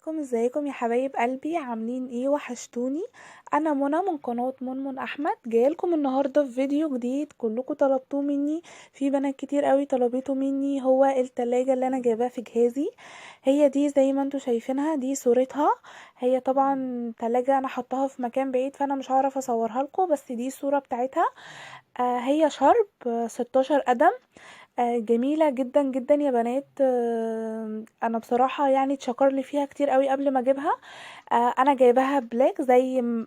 عليكم، ازيكم يا حبايب قلبي؟ عاملين ايه؟ وحشتوني. انا منى من قناة منمن احمد، جايلكم النهارده في فيديو جديد كلكم طلبتوه مني. في بنات كتير قوي طلبته مني، هو التلاجة اللي انا جايباها في جهازي. هي دي زي ما انتم شايفينها، دي صورتها. هي طبعا تلاجة انا حطاها في مكان بعيد فانا مش هعرف اصورها لكم، بس دي الصورة بتاعتها. هي شارب 16 قدم. جميلة جدا جدا يا بنات. انا بصراحة اتشكر لي فيها كتير قوي قبل ما اجيبها. انا جايباها black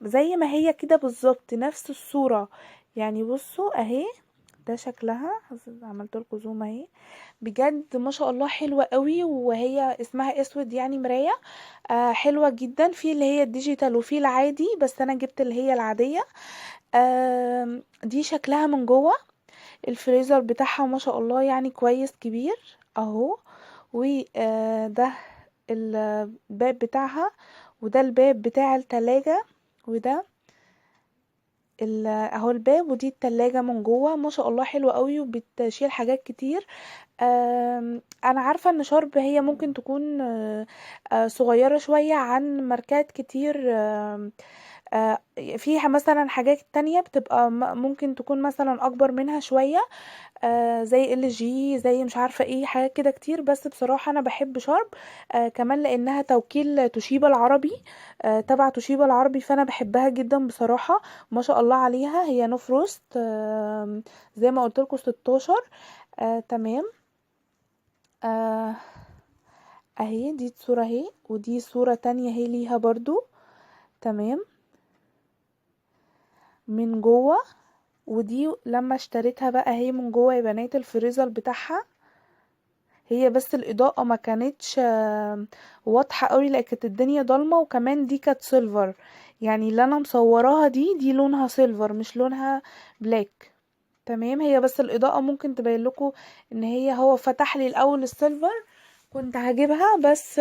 زي ما هي كده بالظبط، نفس الصورة. بصوا اهي، ده شكلها، عملت لكم zoom اهي. بجد ما شاء الله حلوة قوي، وهي اسمها اسود يعني مراية. حلوة جدا. في اللي هي ال digital وفي العادي، بس انا جبت اللي هي العادية. دي شكلها من جوه. الفريزر بتاعها ما شاء الله كويس كبير اهو. وده الباب بتاعها، وده الباب بتاع التلاجة، وده اهو الباب، ودي التلاجة من جوه. ما شاء الله حلوة قوي وبتشيل حاجات كتير. انا عارفة ان شارب هي ممكن تكون صغيرة شوية عن ماركات كتير. فيها مثلا حاجات تانية بتبقى ممكن تكون مثلا اكبر منها شوية، زي ال جي، زي مش عارفة ايه، حاجات كده كتير. بس بصراحة انا بحب شارب، كمان لانها توكيل توشيبا العربي، تبع توشيبا العربي، فانا بحبها جدا بصراحة. ما شاء الله عليها. هي no frost، زي ما قلت لكم 16. تمام. اهي دي صورة اهي، ودي صورة تانية اهي ليها برضو. تمام، من جوه. ودي لما اشتريتها بقى اهي من جوه يا بنات، الفريزر بتاعها. هي بس الاضاءة ما كانتش واضحة قوي، لان كانت الدنيا ضلمة، وكمان دي كانت silver، يعني اللي انا مصوراها دي لونها silver مش لونها black. تمام، هي بس الاضاءة ممكن تبين لكم ان هي، هو فتح لي الاول ال silver كنت هجيبها، بس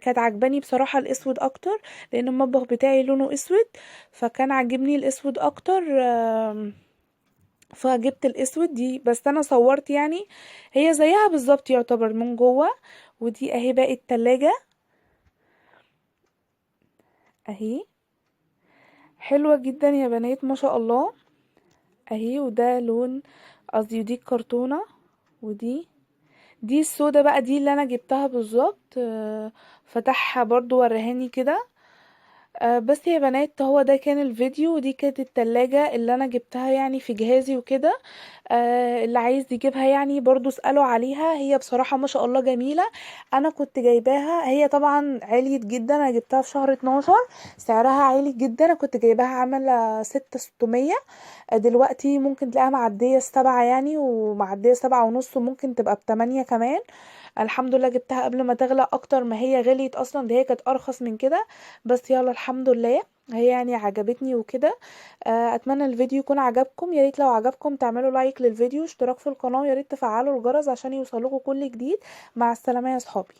كانت عجباني بصراحة الاسود اكتر، لان المطبخ بتاعي لونه اسود، فكان عاجبني الاسود اكتر، فجبت الاسود دي. بس انا صورت هي زيها بالظبط يعتبر من جوه. ودي اهي باقي التلاجة اهي، حلوة جدا يا بنات ما شاء الله اهي. وده لون، قصدي ودي الكرتونة، ودي السودا بقى، دي اللي انا جبتها بالظبط. فتحها برضو ورهاني كده. بس يا بنات هو ده كان الفيديو، ودي كانت التلاجة اللي انا جبتها في جهازي وكده. اللي عايز يجيبها برضو اسألوا عليها، هي بصراحة ما شاء الله جميلة. انا كنت جايباها، هي طبعا عليت جدا، انا جبتها في شهر 12، سعرها عالي جدا. انا كنت جايباها عاملة ستة ستمية، دلوقتي ممكن تلاقيها معدية السبعة ومعدية سبعة ونص، وممكن تبقى بتمانية كمان. الحمد لله جبتها قبل ما تغلى اكتر ما هي غليت اصلا، ده هي كانت ارخص من كده، بس يلا الحمد لله هي عجبتني وكده. اتمنى الفيديو يكون عجبكم، يا ريت لو عجبكم تعملوا لايك للفيديو، اشتراك في القناة، ويا ريت تفعلوا الجرس عشان يوصلكوا كل جديد. مع السلامة يا صحابي.